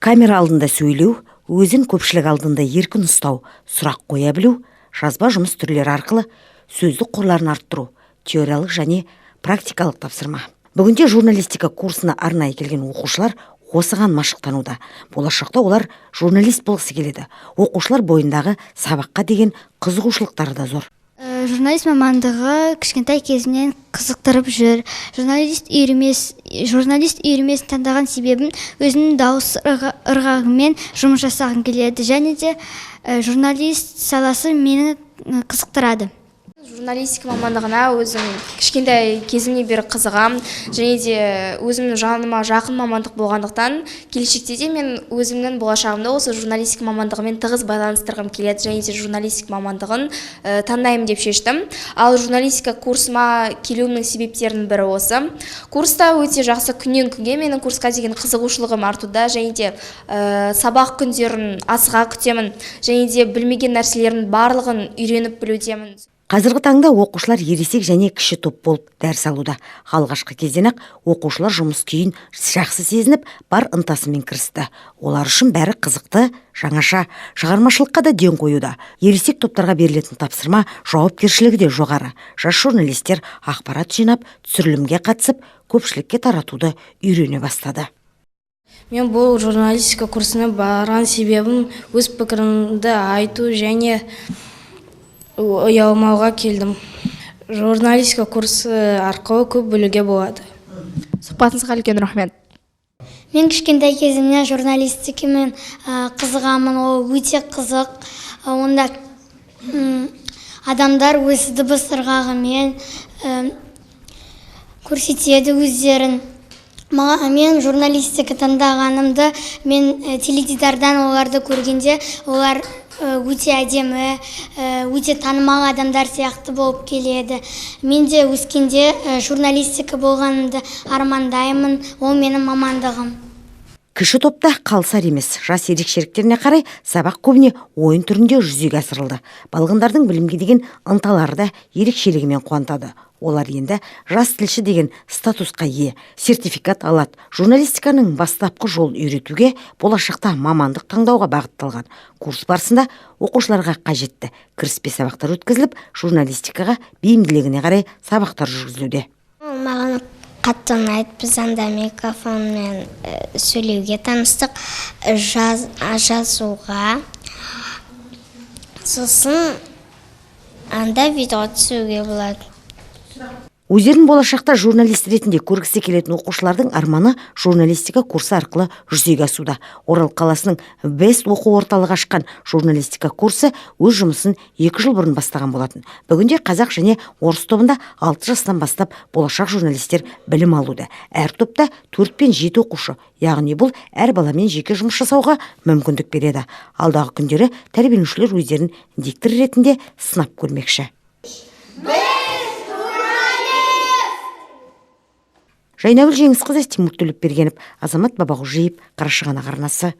Камера алдында сөйлеу, өзін көпшілік алдында еркін ұстау, сұрақ қоя білу, жазба жұмыс түрлері арқылы сөздік қорларын арттыру, теориялық және практикалық тапсырма. Бүгінде журналистика курсына арнайы келген оқушылар осыған машықтануда. Болашақта олар журналист болғысы келеді. Оқушылар бойындағы сабаққа деген қызығушылықтары да зор. Журналист мамандығы кішкентай кезімнен қызықтырып жүр. Журналист үйірмесін таңдаған себебім өзімнің дауыс ырғағыммен жұмыс жасағым келеді және де журналист саласы мені қызықтырады. Журналистика мамандығына өзім кішкентай кезімнен бері қызығам және де өзімнің жаныма жақын мамандық болғандықтан, келешекте де мен өзімнің болашағымды осы журналистика мамандығымен тығыз байланыстырғым келеді және де журналистика мамандығын таңдаймын деп шештім. Ал журналистика курсыма келуімнің себептерінің бірі осы. Курста өте жақсы, күннен күнге менің курсқа деген қызығушылығым артуда және де сабақ күндерін асыға күтемін және де білмеген нәрселердің барлығын үйреніп білудемін. Қазіргі таңда оқушылар ересек және кіші топ болып дәріс алуда. Алғашқы кезден-ақ оқушылар жұмыс күйін жақсы сезініп, бар ынтасымен кірісті. Олар үшін бәрі қызықты, жаңаша, шығармашылыққа да ден қоюда. Ересек топтарға берілетін тапсырма жауапкершілігі де жоғары. Жас журналистер ақпарат жинап, түсірілімге қатысып, көпшілікке таратуды үйрене бастады. Мен бұл журналистика курсына барған себебім өз пікірімді айту және ұялмауға келдім. Журналистика курсы арқылы көп білуге болады. Сұхбатыңызға үлкен рахмет. Мен кішкентай кезімнен журналистикамен қызығамын, ол өте қызық. Онда адамдар өз дыбыс ырғағымен көрсетеді өздерін. Мен журналистика таңдағанымды мен теледидардан оларды көргенде, олар өте әдемі, өте танымал адамдар сияқты болып келеді. Мен де өскенде журналистика болғанымды армандаймын, ол менің мамандығым. Кіші топта қалысар емес. Жас ерекшеліктеріне қарай сабақ көбіне ойын түрінде жүзеге асырылды. Балғындардың білімге деген ынталары да ерекшелігімен қуантады. Олар енді жас тілші деген статусқа ие, сертификат алады. Журналистиканың бастапқы жолын үйретуге, болашақта мамандық таңдауға бағытталған. Курс барысында оқушыларға қажетті кіріспе сабақтар өткізіліп, журналистикаға бейімділігіне қарай сабақтар жүргізілуде. Ол маған қатты ұнайды. Біз анда микрофонмен сөйлеуге таныстық, жазуға, сосын анда видео түсіруге болады. Өздерін болашақта журналист ретінде көргісі келетін оқушылардың арманы журналистика курсы арқылы жүзеге асуда. Орал қаласының Бест оқу орталығы ашқан журналистика курсы өз жұмысын 2 жыл бұрын бастаған болатын. Бүгінде қазақ және орыс тобында 6 жастан бастап болашақ журналистер білім алуда. Әр топта 4 пен 7 оқушы, яғни бұл әр баламен жеке жұмыс жасауға мүмкіндік береді. Алдағы күндері тәрбиеленушілер өздерін диктор ретінде сынап көрмекші. Жайнагүл Жеңісқызы, Тимур Төлепбергенов, Азамат Бабақожиев, Қарашығанақ арнасы.